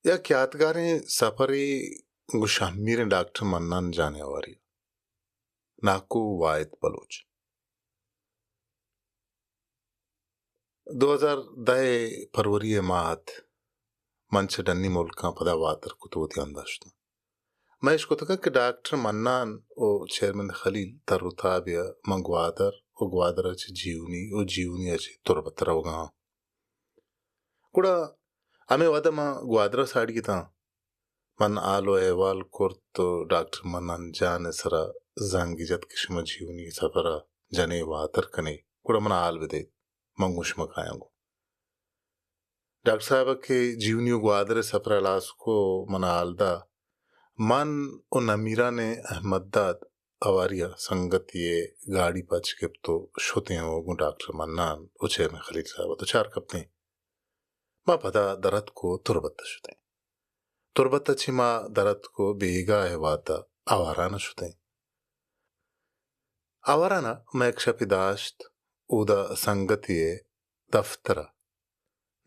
یک یاتگاریں سپرے گوں شھمیریں ڈاکٹر منان جان ءِ ھواری ءَ۔ ناکو واحد بلوچ۔ دو ھزار دہ ءِ پروری ءِ ماہ اَت، من چہ ڈنی ملکاں پدا واتر کت ءُ وتی ھند ءَ شتاں۔ من اش کتگ کہ ڈاکٹر منان ءُ چیئرمین خلیل تر ءُ تابے ءَ من گوادر ءُ گوادر ءَ چہ جیونی ءُ جیونی ءَ چہ تربت ءَ روگ ءَ آں۔ گڑا ھمے وھد ءَ من گوادر ءَ ساڑی اتاں۔ من ھال ءُ اھوال کرت ءُ ڈاکٹر منان جان ءِ سر ءَ زنگے جت کہ شما جیونی ءِ سفر ءَ جن ئے، واتر کن ئے، گڑا من ءَ ھال بہ دئیت، من گوں شما کایاں گوں۔ ڈاکٹر صاحب ءَ کہ جیونی ءُ گوادر ءِ سفر ھلاس کت، من ءَ ھال دات۔ من ءُ نمیران احمد داد ھواری ءَ سنگتے ءِ گاڑی پچ گپت ءُ شتیں ءُ گوں ڈاکٹر منان ءُ چیئرمین خلیل صاحب ءَ دچار کپتیں۔ ما پدا در اتک ءُ تربت ءَ شتیں۔ تربت ءَ چہ ما در اتک ءُ بیگاہ ءِ وات ءَ آواران ءَ شتیں۔ آواران ءَ ما یک شپے داشت، اودا سنگتے ءِ دفتر ءَ،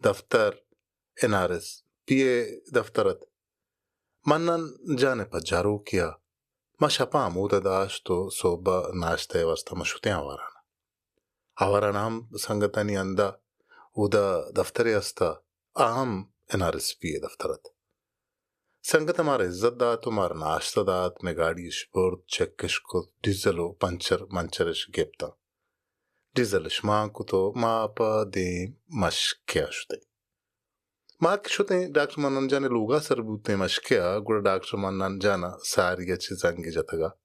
دفتر این آر ایس پی ءِ دفتر اَت۔ منان جان ءِ پجاروکے ءَ۔ ما شپ ءَ ھمودا داشت ءُ سھب ءَ ناشتہ ءِ واستہ ما شتیں آواران ءَ۔ آواران ءَ ھم سنگتانی ھند ءَ اودا دفترے است اَت، آ ھم این آر ایس پی ءِ دفتر اَت۔ سنگت ءَ مارا عزت دات ءُ مارا ناشتہ دات، مئے گاڑی اش برت، چیک اش کت، ڈیزل ءُ پنچر منچر اش گپتاں۔ ڈیزل اش مان کت ءُ ما پہ دیم مشکے ءَ شتیں۔ ما کہ شتیں ڈاکٹر منان جان ءِ لوگ ءَ سر بوتیں مشکے ءَ، گڑا ڈاکٹر منان جان ءَ ساری ءَ چہ زنگے جتگ ءَ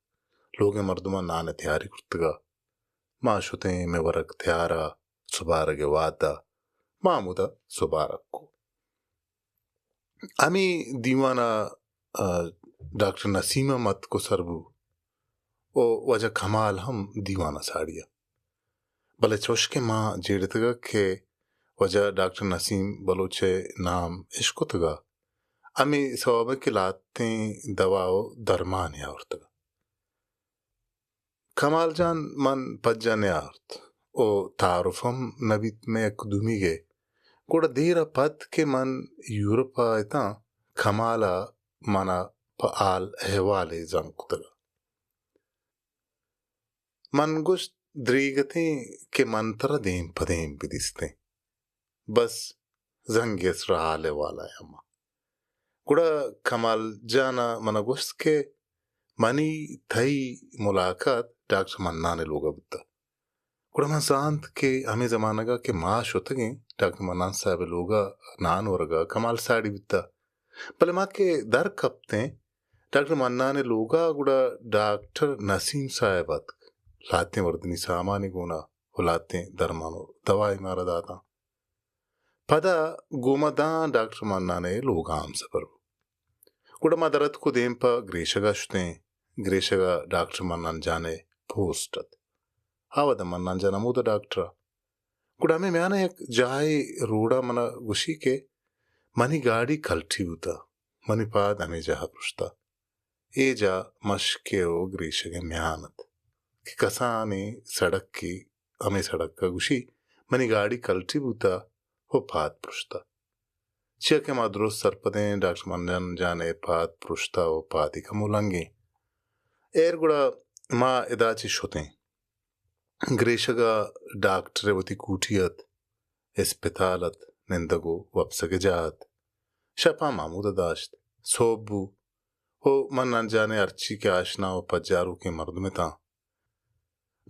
لوگ ءِ مردماں نان ءِ تیاری کرتگ ءَ۔ ما شتیں، مئے ورگ تیار ءَ، سبارگ ءِ وھد ءَ ما ھمودا سبارگ کت۔ ھمے دیوان ءَ، آ، ڈاکٹر نسیم ھم اتک ءُ سر بوت ءُ واجہ کمال ھم دیوان ءَ ساڑی اَت۔ بلے چوش کہ ما جیڑتگ ءَ کہ واجہ ڈاکٹر نسیم بلوچ ءِ نام اش کتگ ءَ، ھمے سوب ءَ کہ لھتیں دوا ءُ درمانے آورتگ ءَ۔ کمال جان من پجا نیارت ءُ تعارف ھم نہ بیت مئے یک دومیگ ءِ۔ گڑا دیر ءَ پد کہ من یورپ ءَ اتاں، کمال ءَ من ءَ پہ ھال اھوالے زنگ کتگ ءَ۔ من گوشت، دریگتیں کہ من ترا دیم پہ دیم بدیستیں۔ بس زنگے ءِ سرا ھال اھوال ءَ آیاں ما۔ گڑا کمال جان ءَ من ءَ گوشت کہ منی تئی ملاقات ڈاکٹر منان ءِ لوگ ءَ بوتگ۔ گڑا من زانت کہ ھمے زمانگ ءَ کہ ما شتگیں ڈاکٹر منان صاحب ءِ لوگ ءَ نان ورگ ءَ، کمال ساڑی بوتگ۔ بلے ما کہ در کپتیں ڈاکٹر منان ءِ لوگ ءَ، گڑا ڈاکٹر نسیم صاحب اتک، لھتیں وردنی سامانے گون ءَ ءُ لھتیں درمان ءُ دوائی مارا داتاں۔ پدا گوں ما داں ڈاکٹر منان ءِ لوگ ءَ ھمسپر بوت۔ گڑا ما در اتک ءُ دیم پہ گریشگ ءَ شتیں۔ گریشگ ءَ ڈاکٹر منان جان ءِ پوسٹ اَت۔ آ وھد ءَ منان جان ھمودا ڈاکٹر اَت۔ گڑا ھمے میان ءَ یک جاھے روڈ ءَ من ءَ گوشی کہ منی گاڑی کلٹی بوتگ، منی پاد ھمے جاہ ءَ پرشتگ۔ اے جاہ مشکے ءُ گریشگ ءِ میان اَت کہ کسانیں سڑکے، ھمے سڑک ءَ گوشی منی گاڑی کلٹی بوتگ ءُ پاد پرشتگ۔ چیا کہ ما درست سرپدیں ڈاکٹر منان جان ءِ پاد پرشتگ ءُ پادی کمو لنگیں۔ ایر گڑا ما ادا چہ شتیں۔ گریشگ ءَ ڈاکٹر ءِ وتی کوٹی اَت، اسپتال اَت، نندگ ءُ وپسگ ءِ جاہ اَت۔ شپ ءَ ما ھمودا داشت۔ سھب بوت ءُ منان جان ءِ ھرچی کہ آشنا ءُ پجاروکیں مردم اتاں،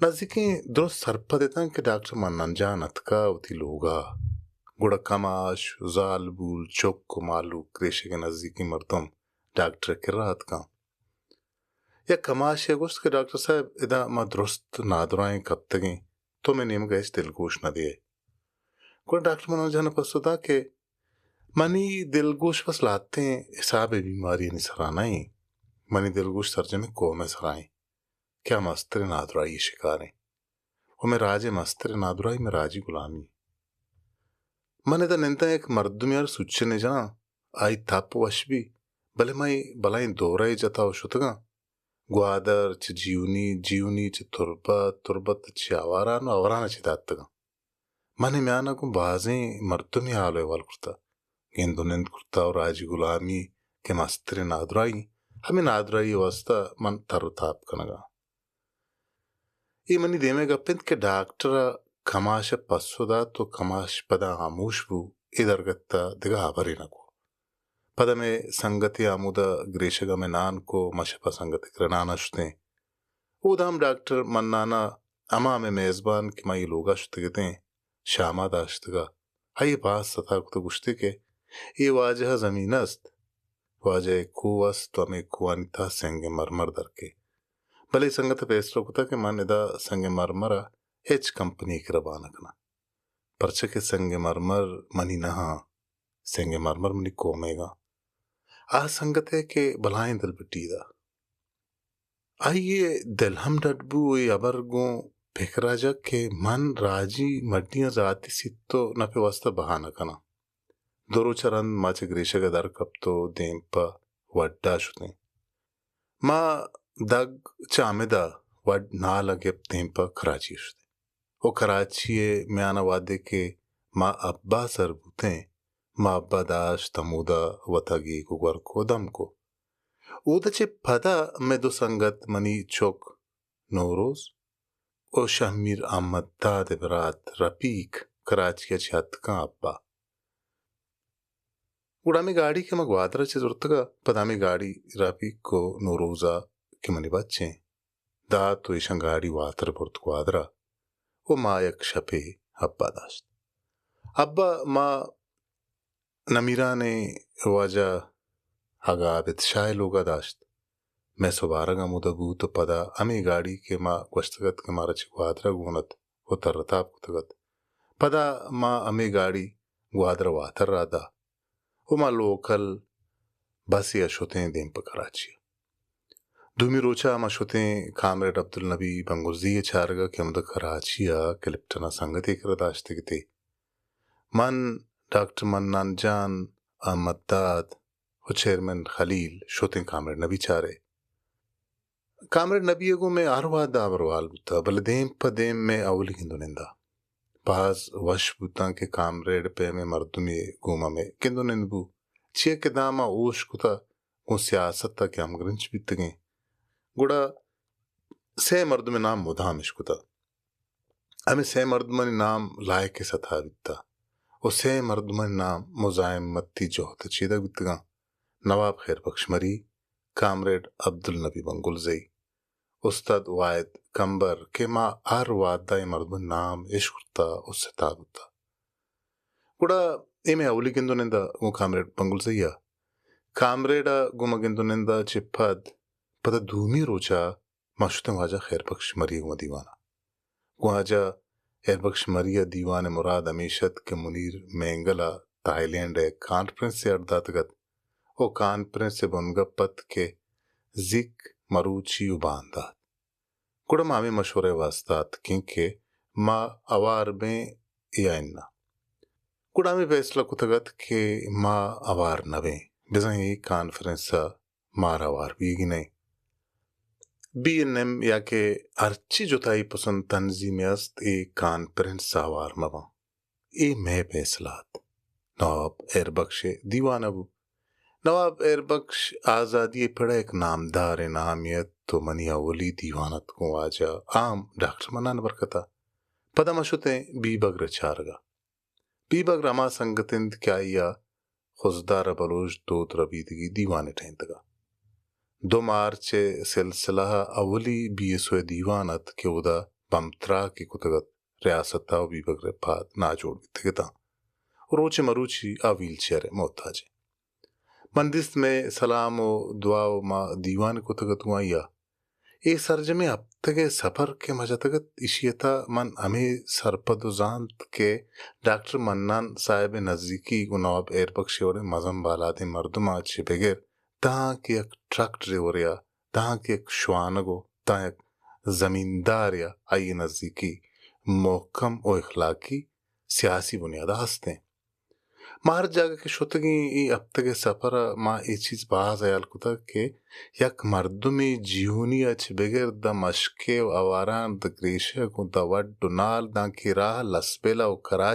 نزیکیں درست سرپد اتاں کہ ڈاکٹر منان جان اتکگ وتی لوگ ءَ۔ گڑا کماش، زالبول، چک ءُ مھلوک، گریشگ ءِ نزیکیں مردم ڈاکٹر ءِ کرا اتکاں۔ یک کماشے ءَ گوشت کہ ڈاکٹر صاحب، ادا ما درست نادراھیں کپتگیں، تو مئے نیمگ ءَ ھچ دلگوش نہ دئے۔ گڑا ڈاکٹر منان جان ءَ پسو دات کہ منی دلگوش بس لھتیں حساب ءِ بیماریانی سرا نہ ایں، منی دلگوش سرجمیں قوم ءِ سرا ایں کہ آ مستریں نادراھی ءِ شکار ایں ءُ مئے راج ءِ مستریں نادراھی مئے راجی گلامی۔ من ادا ننداں، یک مردمے ءَ را سوچنے جناں، آئی تپ وش بی، بلے من اے بلاھیں دورہ ءَ جتا ءُ شتگاں۔ گوادر، چہ جیونی، جیونی چہ تربت، تربت چہ آواران ءُ آواران چہ داتگاں۔ من اے میان ءَ گوں بازیں مردمے ءَ ھال ءُ اھوال کرتگ، گند و نند کرتا و راجی غلامی کہ مستریں نادراہی، ہمے نادراہی واسطہ من تر و تاب کنگا۔ اے منی دیمے گپ انت کہ ڈاکٹر ء کماش ء پسو دات و کماش پدا ہاموش بو، اے درگت ء دگہ ہبرے نہ کو۔ پدا مئے سنگتے ہمودا گریشگ ء مئے نان کو، ما شپ ء سنگتے کرا نان ء شتیں۔ اودا ہم ڈاکٹر منان ء ہما مئے میزبان کہ ما اے لوگ ء شتگ اتیں، شام ء داشتگ ء آئی ء باز ستا کت و گوشتے کہ اے واجہ ء زمین است، واجہ ء کوہ است و ہمے کوہانی تہا سنگ مرمر در کئے۔ بلے سنگت ء پیسلہ کتگ کہ من ادا سنگ مرمر ء ہچ کمپنی ء کرا بہا نہ کناں، پرچا کہ سنگ مرمر منی نہ آں، سنگ مرمر منی کومیگاں۔ آ سنگت ء کہ بلاہیں دلبڈی دا۔ آئی ء دل ہم ڈڈ بو، اے ہبر گوں پکر ء جت کہ من راجی مڈیاں ذاتی سیت و نپ ء واسطہ بہا نہ کناں۔ دو روچ ء رند ما چہ گریشگ ء در کپت و دیم پہ وڈ ء شتیں۔ ما دگ چہ ہمدا وڈ نال ء گپت دیم پہ کراچی ء شتیں۔ و کراچی ء میان ء وہدے کہ ما ابا سر بوتیں، ما ابا داشت ہمودا وتا گیگ و گورک و دم کو۔ اودا چہ پدا مئے دو سنگت، منی چک نوروز و شہمیر احمد داد ء برات رفیق، کراچی ء چہ اتکاں ابا۔ گڑا ہمے گاڑی کہ ما گوادر ء چہ زرتگ ء پدا ہمے گاڑی رفیق و نوروز ء کہ منی بچیں دات و ایشاں گاڑی واتر برت گوادر ء و ما یک شپے ابا داشت۔ ابا ما نمیرانیں واجہ آگا عابد شاہ ء لوگ ء داشت۔ مئے سبارگ ہمودا بوت و پدا ہمے گاڑی کہ ما گوشتگ ات کہ مارا چہ گوادر ء گون ات و تر و تاب کتگ ات، پدا ما ہمے گاڑی گوادر ء واتر راہ دا و ما لوکل بسے ء شتیں دیم پہ کراچی ء۔ دومی روچ ء ما شتیں کامریڈ عبدالنبی بنگلزئی ء چارگ ء کہ ہمدا کراچی ء کلپٹن ء سنگتے کرا داشتگ اتے۔ من، ڈاکٹر منان جان، احمد داد و چیئرمین خلیل شتیں کامریڈ نبی چارے۔ کامریڈ نبی ء گوں مئے ہر وہد ء ہبر و حال بوتہ، بلے دیم پہ دیم مئے اولی گند و نند ء باز وش بوتاں کہ کامریڈ پیمیں مردمے گوما مئے گند و نند بو، چیا کہ داں ما ہوش کتہ گوں سیاست ء کہ ہمگرنچ بیتگیں، گڑا سئے مردمے نام مدام اش کتہ۔ ہمے سئے مردمانی نام لائق ء ستا بیتہ و سئے مردمانی نام مزاحمتی جہد ء چیدگ بیتگاں، نواب خیر بخش مری، کامریڈ عبدالنبی بنگلزئی، استاد واحد کمبر کہ ما ہر وہد ء اے مردمانی نام اش کرتہ و ستا بوتہ۔ گڑا اے مئے اولی گند و نند ء گوں کامریڈ بنگلزئی ء۔ کامریڈ ء گوں ما گند و نند ء چہ پد، پدا دومی روچ ء ما شتیں واجہ خیر بخش مری ء گوں دیوان ء۔ گوں واجہ خیر بخش مری ء دیوان ء مراد ہمیش ات کہ منیر مینگل ء تھائی لینڈ ء کانفرنس ء اڈ داتگ ات و کانفرنس ء بنگپ ات کہ زیک، مروچی و باندات۔ گڑا ما ہمے مشورہ ء واستا اتکیں کہ ما ہوار بیں یا اناں۔ گڑا ہمے فیصلہ کتگ ات کہ ما ہوار نہ بیں، بزاں اے کانفرنس ء مارا ہوار بیگی نہ انت۔ بی این ایم یا کہ ہرچی جتائی پسند تنظیمے است، اے کانفرنس ء ہوار مہ باں۔ اے مئے فیصلہ ات۔ نواب ہیر بخش ء دیوان ء بو۔ نواب ہیر بخش آزادی ء پڑ ء یک نامداریں نامے ات و منی اولی دیوان ات گوں واجہ آ ہم ڈاکٹر منان برکت ء۔ پدا ما شتیں بیبگر ء چارگ ء۔ بیبگر ہما سنگت انت کہ آئی ء خضدار ء بلوچ دود ربیدگی دیوانے ٹہینتگ ء۔ دو مارچ ء سلسلہ ء اولی بی ایس او ء دیوان ات کہ اودا بمب تراکے کتگ ات، ریاست ء و بیبگر ء پاد ناجوڑ بیتگ اتاں۔ و روچ ء مروچی آ ویل چیئر ء محتاج انت۔ من دیست مئے سلام و دعا و ما دیوان کتگ ات گوں آئی ء۔ اے سرجمیں ہپتگ ء سپر کہ ما جتگ ات، ایشی ء تھا من ہمے سرپد و زانت کہ ڈاکٹر منان صاحب ء نزیکی گوں نواب ہیر بخش ء وڑیں مزن بالادیں مردماں چہ بگر داں کہ یک ٹرک ڈریورے ء، داں کہ یک شوانگ و داں یک زمیندارے ء آئی ء نزیکی محکم و اخلاقی سیاسی بنیاد ء ہست انت۔ ما ہر جاگہ کہ شتگیں اے ہپتگ ء سفر ء ما اے چیز باز ہیال کتگ کہ یک مردمے جیونی ء چہ بگر داں مشکے و آواران داں گریشگ و داں وڈ و نال داں کہ راہ لسبیلہ و کراچی